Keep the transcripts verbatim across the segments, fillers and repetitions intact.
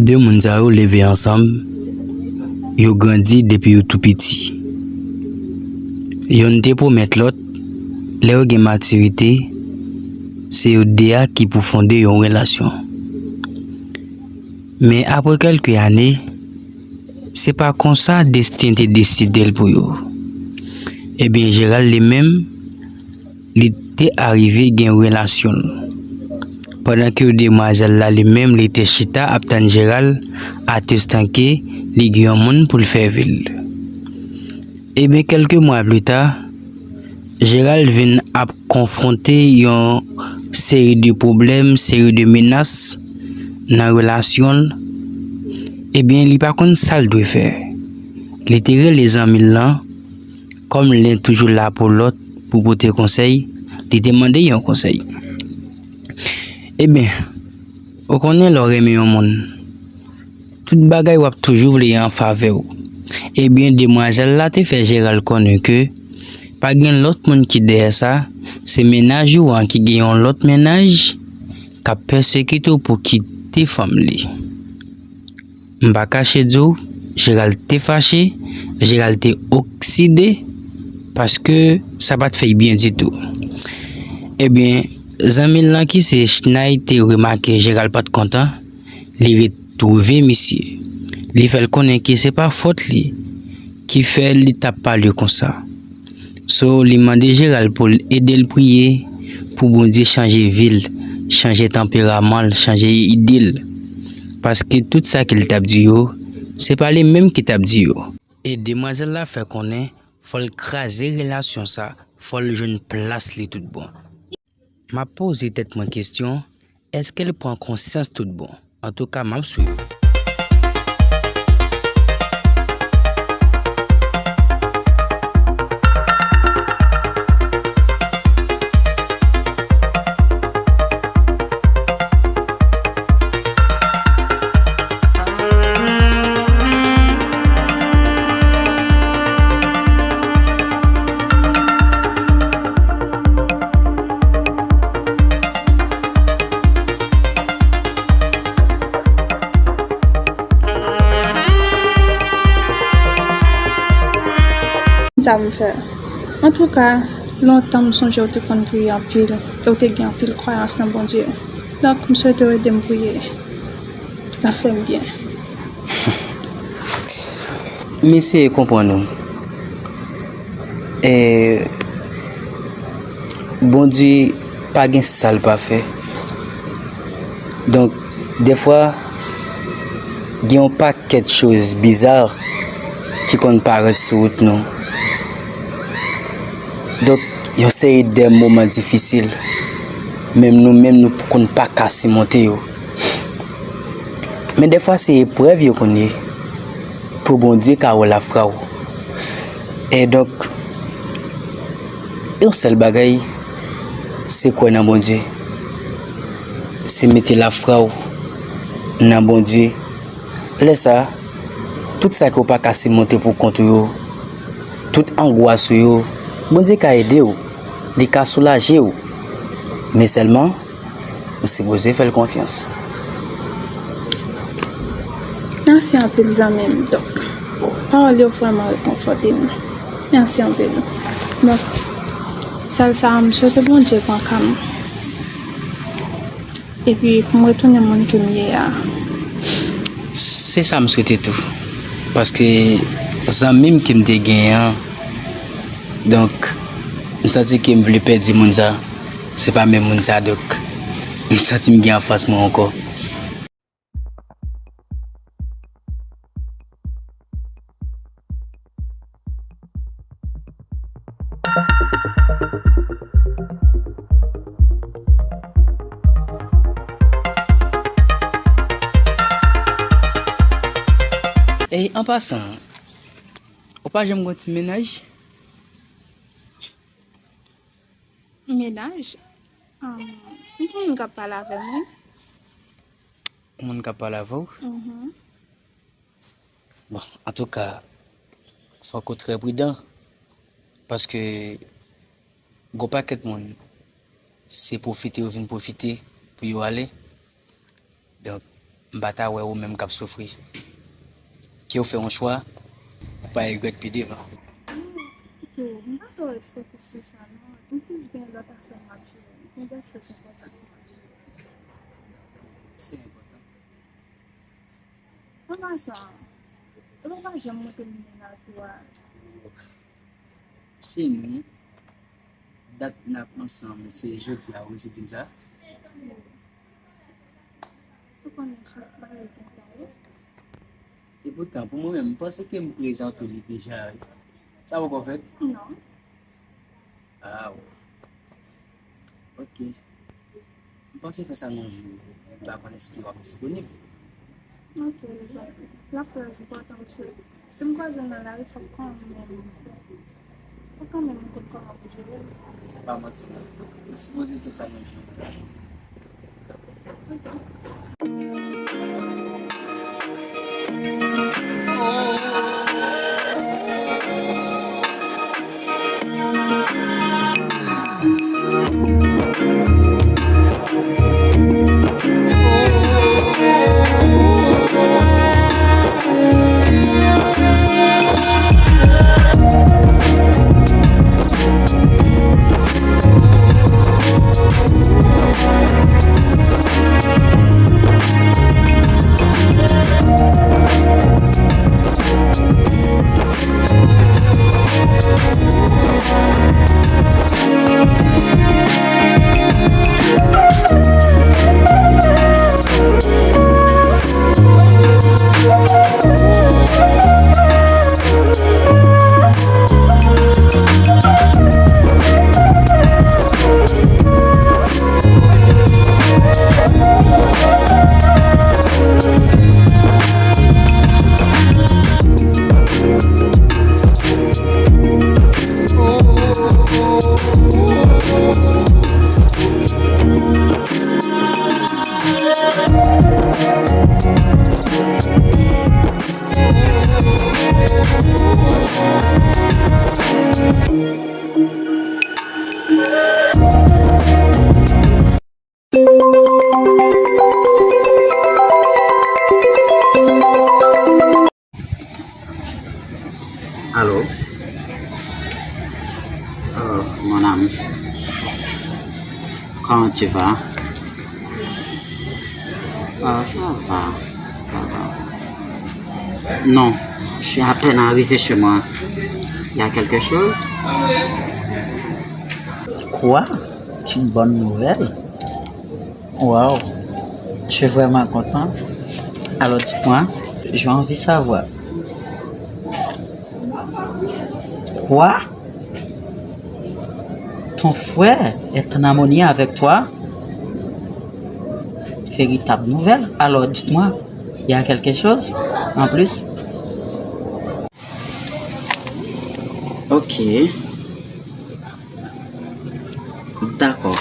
De moun sa yo leve ansanm, yo grandi depi yo tou piti. Yonn te pwomèt lòt, lè yo gen matirite, se yo de a ki pou fonde yon relasyon. Men apre kèlke ane, se pa konsa desten te deside l pou yo. Ebyen, Jeral li menm, li te arive gen relasyon l. Pandan ke demwazèl la li menm, li te chita ap tann Jeral, atestan ke li gen yon moun pou l fè vi l. Ebyen, kèlke mwa pli ta, Jeral vin ap konfwonte yon seri de pwoblèm, seri de menas nan relasyon l. Ebyen, li pa konn sa l dwe fè. Li te rele zanmi l lan, kòm len toujou la pou lòt, pou pote konsèy, li te mande yon konsèy. Ebyen, ou konnen lè w renmen yon moun, tout bagay w ap toujou vle an favè w. Ebyen, demwazèl la te fè Jeral konnen ke pa gen lòt moun ki dèyè sa, se mennaj ou an ki gen yon lòt mennaj k ap pèsekite w pou kite fanm li. M pa kache di w, Jeral te fache, Jeral te okside, paske sa pa t fè l byen ditou. Ebyen, zanmi l lan ki se Chnay te remake Jeral pa t kontan, li retwouve misye. Li fè l konnen ke se pa fòt li ki fè li t ap pale konsa. So, li mande Jeral pou l ede l priye, pou Bondye chanje vi l, chanje tanperaman l, chanje ide l. Paske tout sa ke l t ap di yo, se pa li menm ki t ap di yo. E demwazèl la fè konnen fò l kraze relasyon sa, fò l jwenn plas li tout bon. M ap poze tèt mwen kesyon, èske l pran konsyans tout bon? Antouka, m ap swiv. Sa m fè. Antouka, lontan m sonje w te konn priye anpil, e w te gen anpil kwayans nan Bondye. Donk, m swete w ede m priye. L ap fè m byen. M eseye konprann ou. E, Bondye pa gen sa l pa fè. Donk, dèfwa, gen yon pakèt choz biza ki konn parèt sou wout nou. Donk, yon seri de moman difisil, menm nou menm, nou konn pa ka simonte yo. Men dèfwa, se eprèv yo konn ye, pou Bondye ka wè lafwa w. E donk, yon sèl bagay, se kwè nan Bondye. Se mete lafwa w nan Bondye. Lè sa a, tout sa ke w pa ka simonte pou kont ou yo, tout angwas ou yo, Bondye ka ede w, li ka soulaje w. Men sèlman, ou sipoze fè l konfyans. Mèsi anpil, zanmi m. Donk, pawòl yo vrèman rekonfòte m. Mèsi anpil. Donk, sèl sa, m swete Bondye pran ka m. Epi, pou m retounen moun ke m ye a. Se sa m swete tou. Paske zanmi m ke m te genyen an, donk, m santi ke m vle pèdi moun sa. Se pa menm moun sa, donk, m santi m gen anfas mwen ankò. Ey, an pasan, ou pa janm gen ti mennaj? Mennaj? Um, m gen moun k ap pale avè m, wi. Moun k ap pale avè w? Mhm. Bon, antouka, fòk ou trè pridan, paske gon pakèt moun, se pwofite yo vin pwofite pou yo ale. Donk, m pa ta wè ou menm k ap soufri. Ke w fè yon chwa pou pa regrèt pi devan. Tou, m pa twò ret fokis sou sa non. M plis gen lòt afè m ap jere. M gen dè choz enpòtan pou m ap jere. Se enpòtan. An pasan, ou pa janm montre m mennaj ou a. Cheri, dat n ap ansanm, se jodi a ou resi di m sa? Ou konnen chak bagay gen tan, wi. Epoutan, pou mwen menm, m panse ke m prezante w li deja, wi. Sa poko fèt? Non. Ah, wi. Ok. M panse fè sa yon jou. M pa konn èske w ap disponib. Ok, li va. L ap trè enpòtan, mesye. Si m kwaze l nan lari, fòk kanmenm, fòk kanmenm m konn kòman pou jere l. Pa manti non. M sipoze fè sa yon jou. Ok. Allô? Oh, mon ami. Comment tu vas? Ah, ça va, ça va. Non, je suis à peine arrivé chez moi. Il y a quelque chose? Quoi? C'est une bonne nouvelle? Waouh, je suis vraiment content. Alors dites-moi, j'ai envie de savoir. Quoi? Ton frère est en harmonie avec toi? Véritable nouvelle. Alors dites-moi, il y a quelque chose en plus? Ok. D'accord.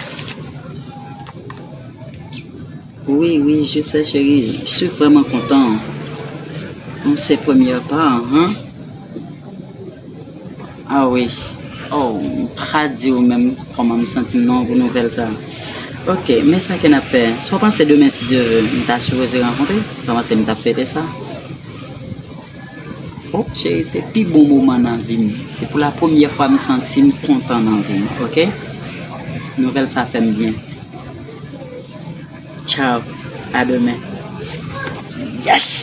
Oui, oui, je sais, chérie. Je suis vraiment content. Bon, c'est premier pas, hein? Ah oui. Oh, m pa ka di w menm kòman m santi m non pou nouvèl sa. Ok, men sa ke n ap fè. Sa w panse demen, si Dye vle, nou ta sipoze rankontre? Sa w panse m t ap fete sa? Oh, cheri, se pi bon moman nan vi m. Se pou la premyè fwa m santi m kontan nan vi m, ok? Nouvèl sa fè m byen. Ciao, à demain. Yes!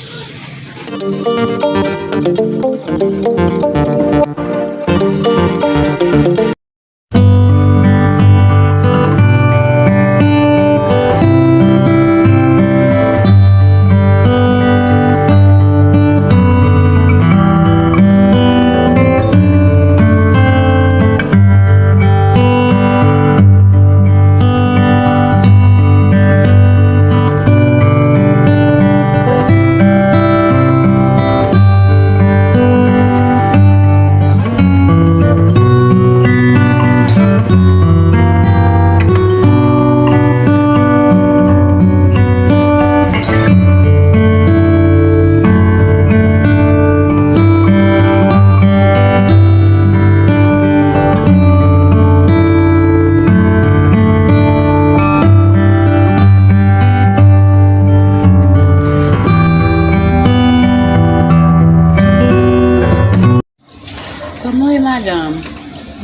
Jan,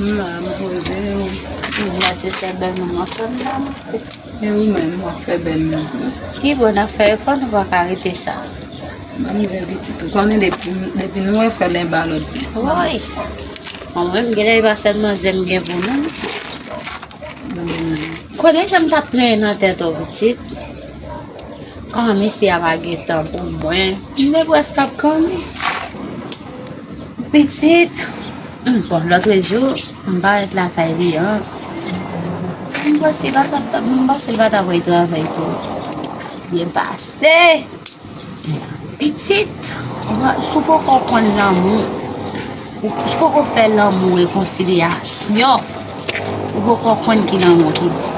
m la, m poze. M la, se fè bèl moun, m ap fè m la. E ou menm, w ap fè bèl moun. Ki bon afè, fò nou pa ka rete sa. Manzè pitit, ou konnen depi, depi nou wè fè len ba lòt ti. Woy. Bon, mwen, m gen lè pa sèl manzè m gen pou nou, ti. Konnen jan m t ap plenyen nan tèt ou, pitit. Kòman mesye a pa gen tan pou mwen? M te prèske ap kanni. Pitit, hmm, bon, lòtrejou, m parèt lakay li an. M panse li pa t ap, m panse li pa t ap wè travay pou byen pase. Pitit, w pa, si w poko konn lanmou, si w poko fè lanmou rekonsilyasyon, ou poko konn ki lanmou ki bon.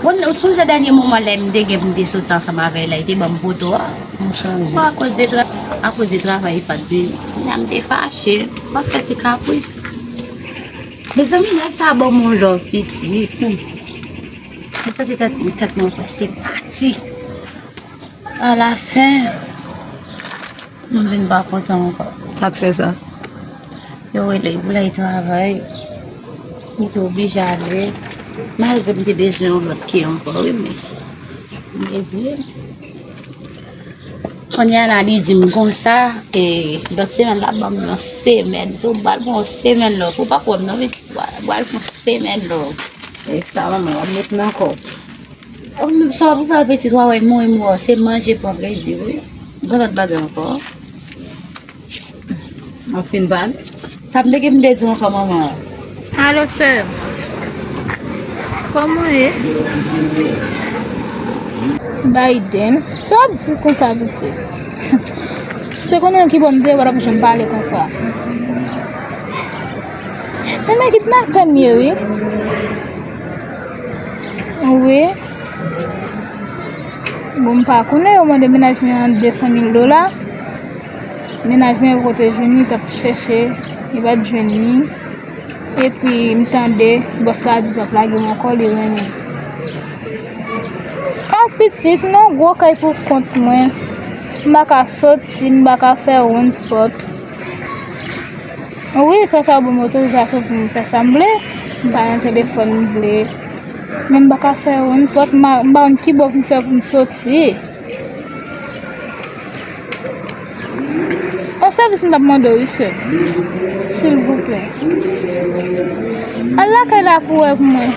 Bon, ou sonje dènye moman lè m te gen pou m te soti ansanm avè l la, li te ban m poto a. Bon, akoz de tra-, akoz de travay, li pa t vini. Kounya m te fache, m ap fè ti kapris. Mezanmi, nèg sa ban m yon love pitit. M santi tèt, tèt mwen prèske pati. Alafen, m vin pa kontan ankò. Sa k fè sa? Yo rele l pou l al travay. M te oblije ale. Malgre m te bezwen yon lòt ke ankò, wi, men m reziye m. Kounye a la, li di m konsa, e, lòt semèn, l ap ban m yon semèn. Se ou pral pran yon semèn lòf. Ou pa kwè m non, pitit, ou pral pran yon semèn lòf. E sa, manman, w ap met nan kò w. Sa w ap fè pitit, w a wè mouri mouri, se manje pran plezi, wi. Gen lòt bagay ankò. Mwen fin pale. Sa m te gen m te di w ankò, manman. Alo, sè m. Kòman w ye? Biden. Sa w ap di konsa, pitit? Si w te konnen ki bò m te ye, w pa t ap janm pale konsa. Men, men kidnapè m ye, wi. Wi. Bon, m pa konnen, yo mande mennaj mwen an de san mil dola. Mennaj mwen poko te jwenn li, t ap chèche, li pa t jwenn li. Epi, m tande bòs la di p ap lage m ankò, li renmen. Ak pitit, m nan gwo kay pou kont mwen. M pa ka soti, m pa ka fè wonn pòt. Wi, sè sa ban m otorizasyon pou m fè sa m vle. M pa nan telefòn m vle. Men m pa ka fè wonn pòt, m pa, m pa konn ki bò pou m fè pou m soti. Yon sèvis m t ap mande w, wi, sè m. Silvouplè. Al lakay la pou wè pou mwen.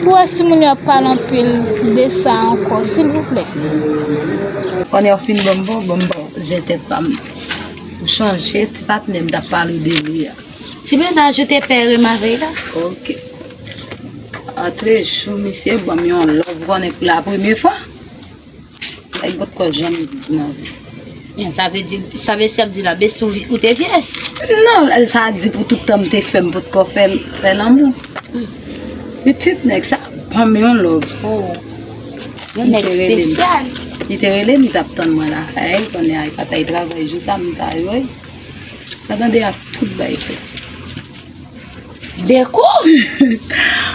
Pou wè si moun yo ap pale anpil de sa ankò, silvouplè. Kounye a w fin ban m bon, ban m bon, zen tèt pa m. Ou chanje, ti patnè m t ap pale de li a. Ti mennaj ou te pè remare la? Ok. Antre jou, misye ban m yon love, ou konnen, pou la premye fwa. Nèg potko janm viv nan vi. Men sa vle di, sa vle di, ap di la, besi ou vi-, ou te vyèj? Non, sa di pou tout tan m te fè, m potko fè, fè lanmou. Pitit nèg sa, ban m yon love. Oh. Yon nèg espesyal. Li te rele m, li t ap tann mwen lakay, kounye a, li pa t al travay jou sa, m ta yoy. Sa tande a tout bay fèt. Deko?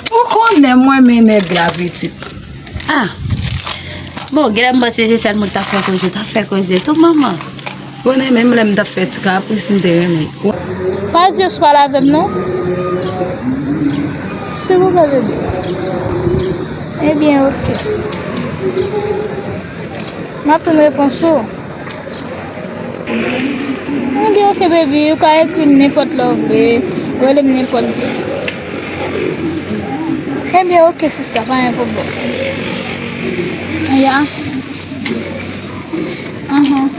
Ou konnen mwen men nèg la, pitit. Ah. Bon, genlè m panse se sèl mwen k t ap fè koze, t ap fè koze tou, manman. Konnen menm lè m t ap fè ti kapris, m te renmen. Pa di w sou pale avè m non. Silvouplè, bebe. Ebyen, oke. M ap tann repons ou. Ebyen, oke, baby, ou ka ekri m nenpòt lè w vle, rele m nenpòt jou. Ebyen, oke, sista, pa gen pwoblèm. Ya. Anhan.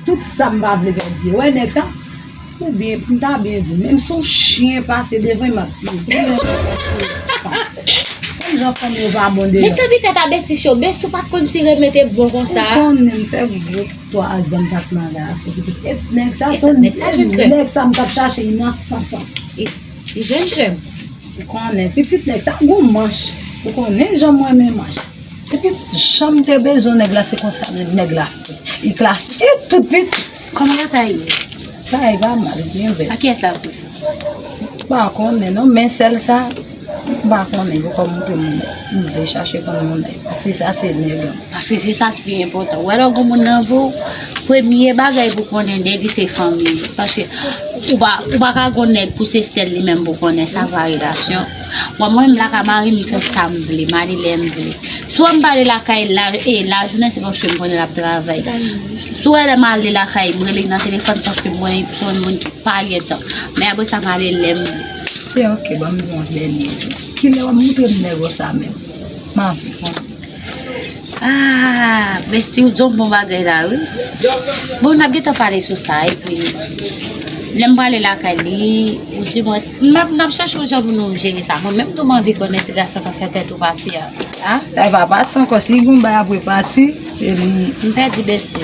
Tout sa m pa vle pèdi. Wè nèg sa? Ou byen, m ta byen di w, menm si yon chen pase devan, m ap di w. Menm jan fanmi yo pa bon deja. Mesye, pitit a besi cho, besi w pa t konn si renmen te bon konsa. Ou konnen m fè gwo twa zan m pa t nan gason, pitit. E nèg sa, e se nèg sa, nèg sa m t ap chache, inosan sa. Li jwenn krèm. Ou konnen, pitit nèg sa, gon manch. Ou konnen jan m renmen manch. Epi, jan m te bezwen nèg la, se konsa menm nèg la fè. Li klasik, e tout pitit. Kòman lakay ye? Bagay pa mal, byen bèl. A kiyès l ap koute? Pa konnen non, men sèl sa, M pa konnen, poko montre m moun. M vle chache konn moun. Paske sa se nèg lan. Paske se sa k pi enpòtan. Ou wè lè w gen moun nan vi w, premye bagay pou konnen de li se fanmi l. Paske ou pa, ou pa ka gon nèg pou se sèl li menm pou konnen, sa pa relasyon. Mwen, mwen menm lakay mari m, m fè sa m vle, m ale lè m vle. Swa m pa ale lakay la, e lajounen se paske m konnen l ap travay. Swa lè m ale lakay, m rele nan telefòn paske m konnen se yon moun ki pa gen tan. Men apre sa, m ale lè m vle. Se ok, ban m di w yon dènye ti. Kilè w ap montre m nèg ou sa menm? M anvi konnen. Ah, men si w di yon bon bagay la, wi. Bon, n ap gentan pale sou sa, epi lè m prale lakay li, ou di mwen, n ap, n ap chèche yon jan pou nou jere sa. Mwen menm tou, m anvi konnen ti gason k ap fè tèt ou pati a. Ah, sa pa pati ankò, si gon bay apre pati, epi m pèdi bèsi.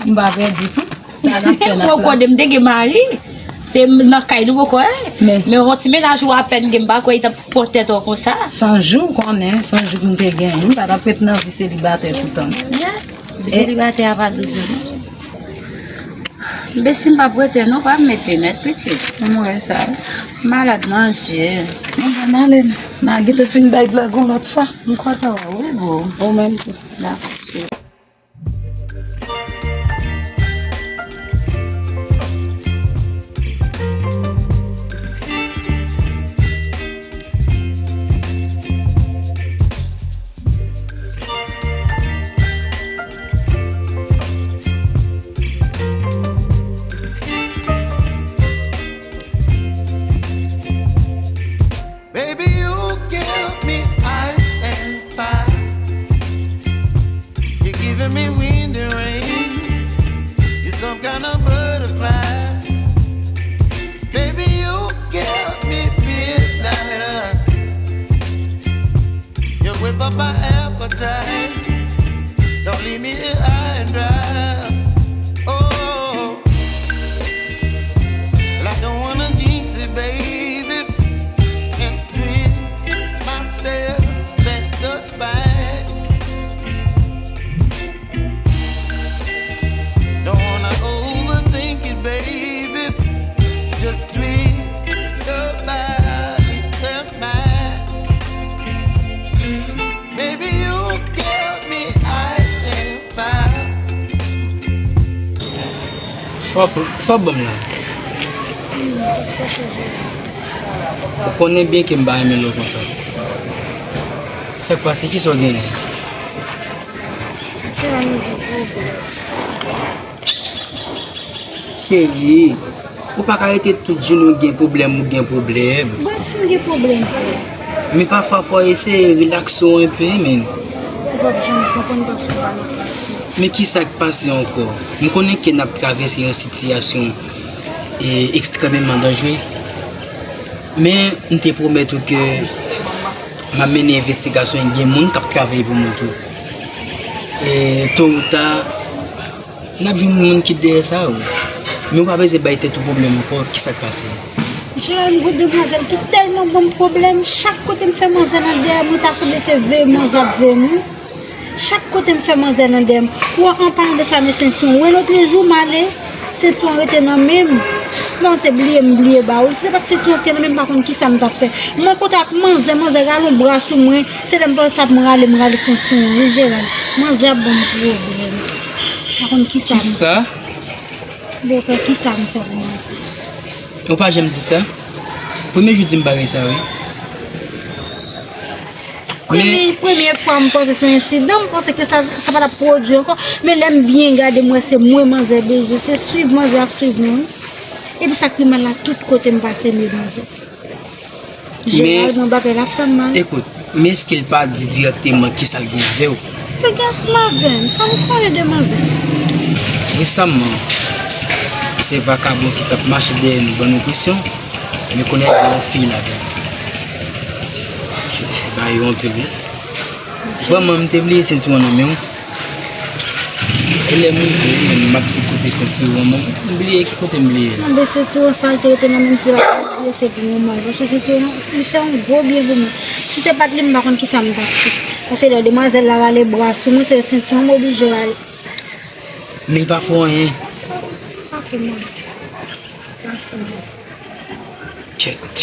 M pa pèdi tou. Sa n ap fè, n ap poko la. Konnen m te gen mari. Se nan kay nou poko, eh. Men. Men yon ti mennaj ou apèn gen, m pa kwè li t ap pran tèt ou konsa. Se yon jou, konnen, se yon jou m te gen. M pa t ap ret nan vi selibatè toutan. Yeah. Vi selibatè a pa dous vre non. Bèsi m p ap rete non, pa m met linèt pitit. M wè sa. Malad nan zye. M ale, n a gentan fin bay blag yon lòt fwa. M kontan wè w, wi, boo. Ou menm tou. Dakò. Baby, you give me ice and fire. You're giving me wind and rain. You're some kind of butterfly. Baby, you give me midnight oil. You whip up my appetite. Don't leave me here high and dry. Oh, well, I don't wanna jinx it, baby, and twist myself at the spine. Don't wanna overthink it, baby. Just twist your body and mine. Baby, you give me ice and fire. Sa w, sa w ban m la? Ou konnen byen ke m pa renmen lè w konsa. Sa k pase, kisa w genyen? Cheri, ou pa ka rete tout jounen w gen pwoblèm, ou gen pwoblèm. Bon, si m gen pwoblèm, frè. Men pafwa fò w eseye rilakse w enpe, men. Ou p ap janm konprann paske w pa nan plas mwen. Men kisa k pase ankò? M konnen ke n ap travèse yon sitiyasyon, e, ekstrèmeman danjere. Men m te pwomèt ou ke m ap mennen envestigasyon e gen moun k ap travay pou mwen tou. E, to ou ta, n ap jwenn moun ki dèyè sa, wi. Men ou pa bezwen bay tèt ou pwoblèm ankò, kisa k pase? Jerald, m gon demwazèl ki tèlman ban m pwoblèm, chak kote m fè manzè nan dèyè mwen, ta sanble se veye manzè ap veye m, wi. Chak kote m fè manzè nan dèyè m. Ou wè, an palan de sa, men sentiwon. Ou wè, lotrejou, m ale, sentiwon rete nan men m. M pa konn se bliye m bliye ba ou l. Si se pa t sentiwon ki te nan men m, m pa konn kisa m t ap fè. Mwen kontre ak manzè, manzè rale yon bra sou mwen. Se lè m panse ap m rale, m rale sentiwon, wi, Jerald. Manzè ap ban m pwoblèm. M pa konn kisa m fè. Kisa? Bòkò, kisa m fè pou manzè? Ou pa janm di sa. Premye jou di m bagay sa, wi. Premye, premye fwa m panse se yon ensidan, m panse ke sa, sa pa t ap pwodui ankò. Men lè m byen gade, m wè se mwen manzè bezwen, se swiv manzè ap swiv mwen, wi. Epi sa k pi mal la, tout kote m pase, m wè manzè. Jerald, mwen bagay la fè m mal. Ekout, men èske l pa di dirèkteman kisa l gen avè w? Sa gen ansanm avè m, sa m konnen de manzè? Resaman, se vakabon ki t ap mache dèyè nou ban nou presyon, men kounye a gen yon fi ladan. Shit, ba yo anpil wi. Vrèman, m te bliye sentiwon nan men w. E lè m rive, menm m ap di kote sentiwon mwen, m bliye ki kote m bliye l. Anben sentiwon sa l te rete nan men m, se pa pou m bliye, se pou mwen. Paske sentiwon, li fè yon gwo byen pou mwen. Si se pa t li, m pa konn kisa m t ap fè. Paske lè demwazèl la rale bra sou mwen, se sentiwon m oblije rale. Men l pa fè w anyen. Pa fè m anyen. Pa fè m anyen. Kèt.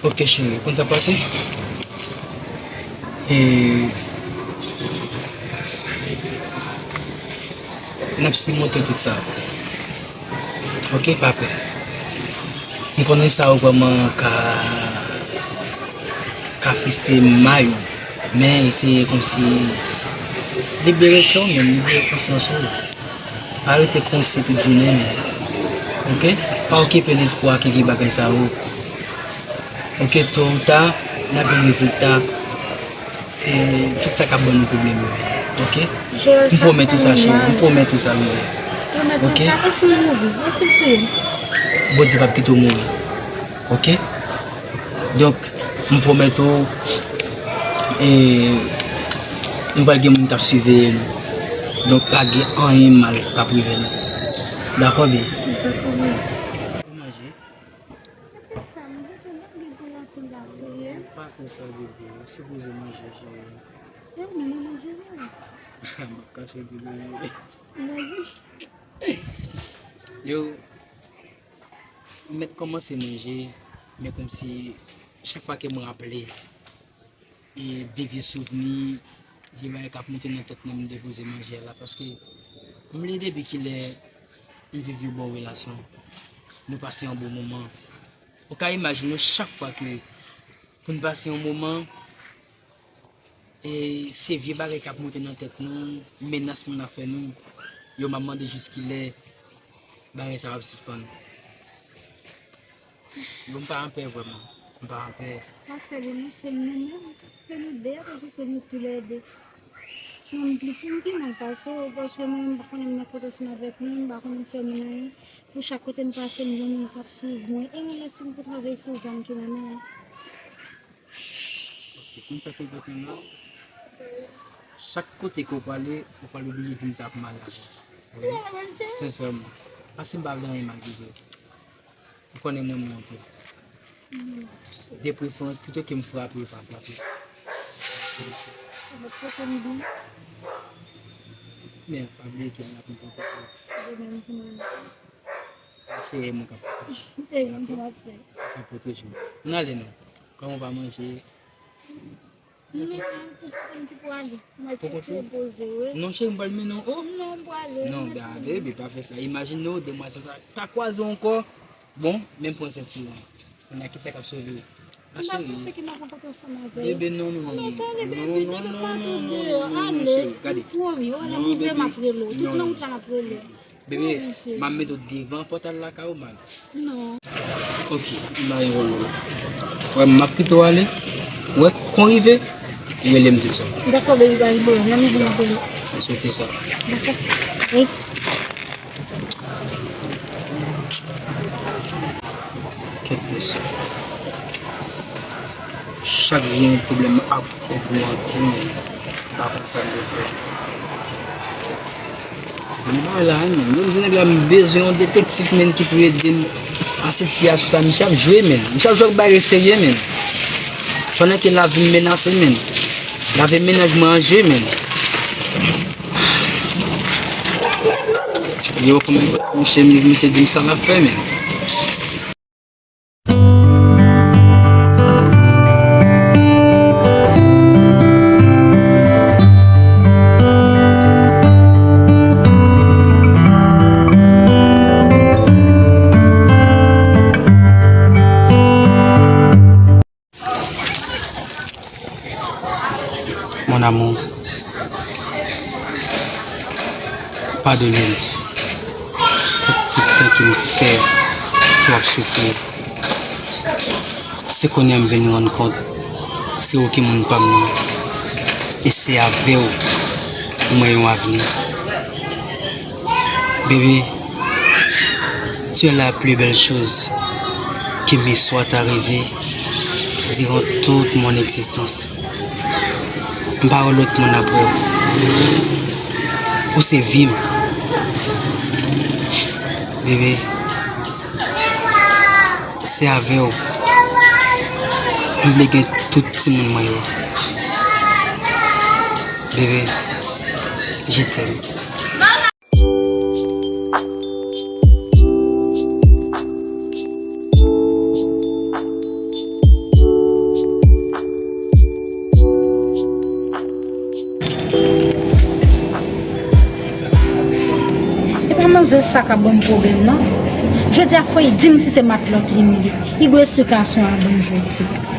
Ok, cheri, konn sa k pase? E, n ap simonte tout sa. Ok, pa pè. M konnen sa yo vrèman ka, ka fristre may ou. Men eseye kòmsi libere kè w menm, libere konsyans ou. Pa rete konsi tout jounen menm. Ok? Pa okipe lespwa ki gen bagay sa yo. Ok, to ou ta, n ap jwenn rezilta. E tout sa k ap ban nou pwoblèm yo. Ok? M pwomèt ou sa, cheri. M pwomèt ou sa, bebe. Ok? Bondye p ap kite w mouri. Ok? Donk, m pwomèt ou, e, nou pral gen moun k ap siveye nou. Donk, pa gen anyen mal k ap rive nou. Dakò, bebe? Dakò, bebe. Ou manje? Se pa sa, m gentan mande pou lafen pa priye. Pa fè sa, bebe. Ou sipoze manje, cheri. E ou menm, ou manje la? M ap kache w tou, bebe. Manje. Yo, m mèt kòmanse manje, men kòmsi chak fwa ke m raple, e de vye souvni, vye bagay k ap monte nan tèt mwen, m depoze manje a la, paske m bliye depi kilè m viv yon bon relasyon. Nou pase yon bon moman. Ou ka imajine w, chak fwa ke pou n pase yon moman, e se vye bagay k ap monte nan tèt nou, menas moun ap fè nou, yo m ap mande jiskilè bagay sa yo ap sispann. Yo, m pa anpè vrèman. M pa anpè. Pastè Denis, se nou menm, se nou de, paske se nou toulède. Mwen, m plis moun ki mal pase w, paske mwen, m pa konnen m nan kote ansanm avèk nou, m pa konnen m fè moun anyen. Pou chak kote m pase, m jwenn moun k ap swiv mwen. E mwen, lè si m pou travay sou zam ki nan men w. Ok, konn sa k enpòtan la? Chak kote ke w prale, ou pral oblije di m sa ap mal la. Wi, sensèman. Paske m pa vle anyen mal rive w. Ou konnen m renmen w anpil. De preferans, pito ke m frape, pa frape. Men, pa bliye ke m la pou m pwoteje w. Cheri, mwen k ap pwoteje w. K ap pwoteje w. N ale non. Kòman w pa manje? Non, cheri, m pral mennen w. Oh. Non, bebe, pa fè sa. Imajine w, demwazèl la ta kwaze w ankò. Bon, men pran sentiwon. Kounye a, kisa k ap sove w? A, cheri. Bebe, non, non, non, non, non, non, non, non, non, non, cheri, gade. Non, bebe. Non. Bebe, m ap mete w devan pòtay lakay ou, man. Non. Ok, m ba yon rele. Wè, m ap kite w ale. Wè, kon rive, ou rele m tout sa. Dakò, baby, pa gen pwoblèm. Nan mizou m ap rele. M swete sa. Dakò. Wi. Kèt mesye. Chak jou yon pwoblèm ap ogmante, men m pa konn sa m dwe fè. Men bagay la, men, menm di nèg la, m bezwen yon detektif, men, ki pou ede m nan sitiyasyon sa. Misye ap jwe, men. Misye ap jwe ak bagay serye, men. Konnen ke lavi m menase, men. Lavi mennaj mwen an je, men. Yo, fò m misye, misye di m sa l ap fè, men. Mon amour, padone m pou tout tan ke m fè ke w ap soufri. Se kounye a m vin rann kont se ou ki moun pa m nan. E se avè w mwen yon avni. Bébé, tu es la plus belle chose qui me soit arrivée durant toute mon existence. M pa wè lòt moun apre w. Ou se vi m. Bébé, se avè w m vle gen tout timoun mwen yo. Bébé, je t'aime. Se pa manzè sa k ap ban m pwoblèm non. Jodi a fò y di m si se matlòt li m ye. Li gon esplikasyon a ban m jodi.